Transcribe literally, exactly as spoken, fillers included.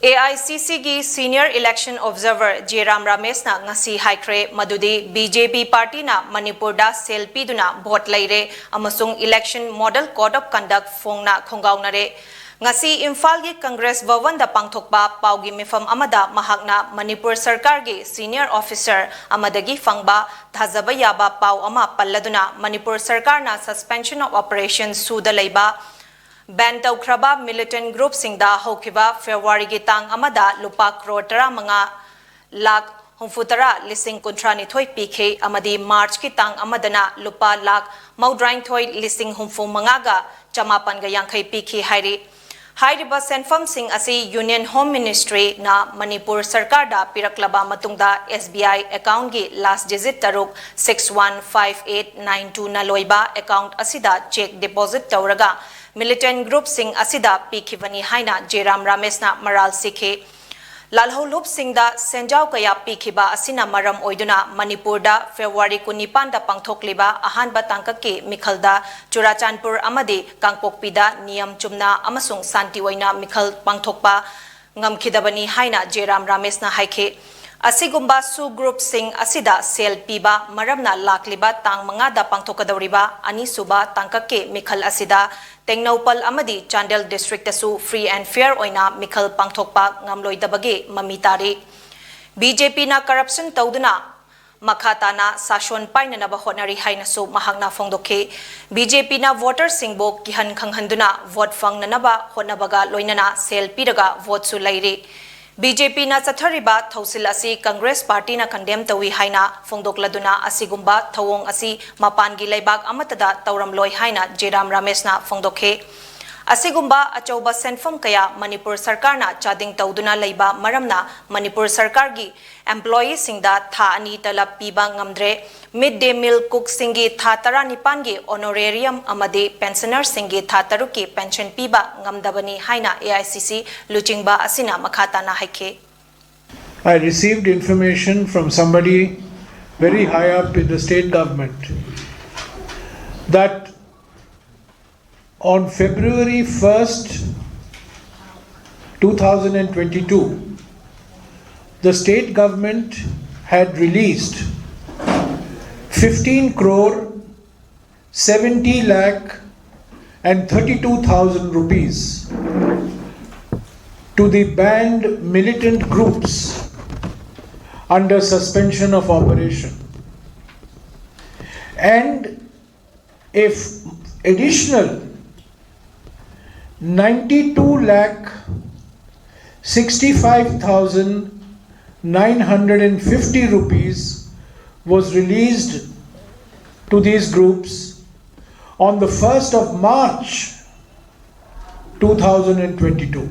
A I C ꯁꯤꯒꯤ senior election observer ꯖꯦꯔꯥꯝ ꯔꯥꯃꯦꯁꯅ ꯉꯁꯤ ꯍꯥꯏꯈ꯭ꯔꯦ ꯃꯗꯨꯗꯤ ꯕꯤ ꯖꯦ ꯄꯤ ꯄꯥꯔꯇꯤꯅ ꯃꯅꯤꯄꯨꯔꯗ ꯁꯦꯜ ꯄꯤꯗꯨꯅ ꯚꯣꯠ ꯂꯩꯔꯦ ꯑꯃꯁꯨꯡ election model code of conduct ꯐꯣꯡꯅ ꯈꯣꯡꯒꯥꯎꯅꯔꯦ꯫ ꯉꯁꯤ ꯏꯝꯐꯥꯜꯒꯤ ꯀꯪꯒ꯭ꯔꯦꯁ ꯚꯋꯟꯗ ꯄꯥꯡꯊꯣꯛꯄ ꯄꯥꯎꯒꯤ ꯃꯤꯐꯝ ꯑꯃꯗ ꯃꯍꯥꯛꯅ ꯃꯅꯤꯄꯨꯔ ꯁꯔꯀꯥꯔꯒꯤ senior officer ꯑꯃꯗꯒꯤ ꯐꯪꯕ ꯊꯥꯖꯕ ꯌꯥꯕ ꯄꯥꯎ ꯑꯃ ꯄꯜꯂꯗꯨꯅ ꯃꯅꯤꯄꯨꯔ ꯁꯔꯀꯥꯔꯅ suspension of operation ꯁꯨꯗ ꯂꯩꯕ ban ꯇꯧꯈ꯭ꯔꯕ militant groupꯁꯤꯡꯗ ꯍꯧꯈꯤꯕ ꯐꯦꯕ꯭ꯔꯨꯋꯥꯔꯤꯒꯤ ꯇꯥꯡ ꯑꯃꯗ ꯂꯨꯄꯥ ꯀ꯭ꯔꯣꯔ ꯇꯔꯥꯃꯉꯥ ꯂꯥꯈ ꯍꯨꯝꯐꯨꯇꯔꯥ ꯂꯤꯁꯤꯡ ꯀꯨꯟꯊ꯭ꯔꯥ ꯅꯤꯊꯣꯏ ꯄꯤꯈꯤ ꯑꯃꯗꯤ ꯃꯥꯔꯆꯀꯤ ꯇꯥꯡ ꯑꯃꯗꯅ ꯂꯨꯄꯥ ꯂꯥꯈ ꯃꯧꯗ꯭ꯔꯥꯅꯤꯊꯣꯏ ꯂꯤꯁꯤꯡ ꯍꯨꯝꯐꯨ ꯃꯉꯥꯒ ꯆꯃꯥꯄꯟꯒ ꯌꯥꯡꯈꯩ ꯄꯤꯈꯤ ꯍꯥꯏꯔꯤ꯫ ꯍꯥꯏꯔꯤꯕ ꯁꯦꯟꯐꯝꯁꯤꯡ ꯑꯁꯤ Union Home Ministryꯅ ꯃꯅꯤꯄꯨꯔ ꯁꯔꯀꯥꯔꯗ ꯄꯤꯔꯛꯂꯕ ꯃꯇꯨꯡꯗ S B I accountꯀꯤ last digit ꯇꯔꯨꯛ six one five eight nine twoꯅ ꯂꯣꯏꯕ account ꯑꯁꯤꯗ cheque deposit ꯇꯧꯔꯒ militant groupꯁꯤꯡ ꯑꯁꯤꯗ ꯄꯤꯈꯤꯕꯅꯤ ꯍꯥꯏꯅ ꯖꯦꯔꯥꯝ ꯔꯥꯃꯦꯁꯅ ꯃꯔꯥꯜ ꯁꯤꯈꯤ꯫ ꯂꯥꯜꯍꯧꯂꯨꯞꯁꯤꯡꯗ ꯁꯦꯟꯖꯥꯎ ꯀꯌꯥ ꯄꯤꯈꯤꯕ ꯑꯁꯤꯅ ꯃꯔꯝ ꯑꯣꯏꯗꯨꯅ ꯃꯅꯤꯄꯨꯔꯗ ꯐꯦꯕ꯭ꯔꯨꯋꯥꯔꯤ ꯀꯨꯟꯅꯤꯄꯥꯟꯗ ꯄꯥꯡꯊꯣꯛꯂꯤꯕ ꯑꯍꯥꯟꯕ ꯇꯥꯡꯀꯛꯀꯤ ꯃꯤꯈꯜꯗ ꯆꯨꯔꯥꯆꯥꯟꯄꯨꯔ ꯑꯃꯗꯤ ꯀꯥꯡꯄꯣꯛꯄꯤꯗ ꯅꯤꯌꯝ ꯆꯨꯝꯅ ꯑꯃꯁꯨꯡ ꯁꯥꯟꯇꯤ ꯑꯣꯏꯅ ꯃꯤꯈꯜ ꯄꯥꯡꯊꯣꯛꯄ ꯉꯝꯈꯤꯗꯕꯅꯤ ꯍꯥꯏꯅ ꯖꯦꯔꯥꯝ ꯔꯥꯃꯦꯁꯅ ꯍꯥꯏꯈꯤ꯫ ꯑꯁꯤꯒꯨꯝꯕ SoO groupꯁꯤꯡ ꯑꯁꯤꯗ ꯁꯦꯜ ꯄꯤꯕ ꯃꯔꯝꯅ ꯂꯥꯛꯂꯤꯕ ꯇꯥꯡ ꯃꯉꯥꯗ ꯄꯥꯡꯊꯣꯛꯀꯗꯧꯔꯤꯕ ꯑꯅꯤꯁꯨꯕ ꯇꯥꯡꯀꯛꯀꯤ ꯃꯤꯈꯜ ꯑꯁꯤꯗ ꯇꯦꯡꯅꯧꯄꯜ ꯑꯃꯗꯤ ꯆꯥꯟꯗꯦꯜ districtꯇꯁꯨ free and fair ꯑꯣꯏꯅ ꯃꯤꯈꯜ ꯄꯥꯡꯊꯣꯛꯄ ꯉꯝꯂꯣꯏꯗꯕꯒꯤ ꯃꯃꯤ ꯇꯥꯔꯤ꯫ B J Pꯅ corruption ꯇꯧꯗꯨꯅ ꯃꯈꯥ ꯇꯥꯅ ꯁꯥꯁꯣꯟ ꯄꯥꯏꯅꯅꯕ ꯍꯣꯠꯅꯔꯤ ꯍꯥꯏꯅꯁꯨ ꯃꯍꯥꯛꯅ ꯐꯣꯡꯗꯣꯛꯈꯤ꯫ B J Pꯅ voterꯁꯤꯡꯕꯨ ꯀꯤꯍꯟ ꯈꯪꯍꯟꯗꯨꯅ vote ꯐꯪꯅꯅꯕ ꯍꯣꯠꯅꯕꯒ ꯂꯣꯏꯅꯅ ꯁꯦꯜ ꯄꯤꯔꯒ voteꯁꯨ ꯂꯩꯔꯤ꯫ B J Pꯅ ꯆꯠꯊꯔꯤꯕ ꯊꯧꯁꯤꯜ ꯑꯁꯤ ꯀꯪꯒ꯭ꯔꯦꯁ ꯄꯥꯔꯇꯤꯅ condemn ꯇꯧꯏ ꯍꯥꯏꯅ ꯐꯣꯡꯗꯣꯛꯂꯗꯨꯅ ꯑꯁꯤꯒꯨꯝꯕ ꯊꯧꯑꯣꯡ ꯑꯁꯤ ꯃꯄꯥꯟꯒꯤ ꯂꯩꯕꯥꯛ ꯑꯃꯠꯇꯗ ꯇꯧꯔꯝꯂꯣꯏ ꯍꯥꯏꯅ ꯖꯦꯔꯥꯝ ꯔꯥꯃꯦꯁꯅ ꯐꯣꯡꯗꯣꯛꯈꯤ꯫ ꯑꯁꯤꯒꯨꯝꯕ ꯑꯆꯧꯕ ꯁꯦꯟꯐꯝ ꯀꯌꯥ ꯃꯅꯤꯄꯨꯔ ꯁꯔꯀꯥꯔꯅ ꯆꯥꯗꯤꯡ ꯇꯧꯗꯨꯅ ꯂꯩꯕ ꯃꯔꯝꯅ ꯃꯅꯤꯄꯨꯔ ꯁꯔꯀꯥꯔꯒꯤ employeeꯁꯤꯡꯗ ꯊꯥ ꯑꯅꯤ ꯇꯂꯕ ꯄꯤꯕ ꯉꯝꯗ꯭ꯔꯦ꯫ Mid day meal cookꯁꯤꯡꯒꯤ ꯊꯥ ꯇꯔꯥꯅꯤꯄꯥꯟꯒꯤ honorarium ꯑꯃꯗꯤ pensionerꯁꯤꯡꯒꯤ ꯊꯥ ꯇꯔꯨꯛꯀꯤ pension ꯄꯤꯕ ꯉꯝꯗꯕꯅꯤ ꯍꯥꯏꯅ A I C C ꯂꯨꯆꯤꯡꯕ ꯑꯁꯤꯅ ꯃꯈꯥ ꯇꯥꯅ ꯍꯥꯏꯈꯤ꯫ I received information from somebody very high up in the state government that on February first, two thousand twenty-two, the state government had released fifteen crore seventy lakh and thirty-two thousand rupees to the banned militant groups under suspension of operation, and if additional ninety-two lakh sixty-five thousand nine hundred and fifty rupees was released to these groups on the first of March two thousand twenty-two.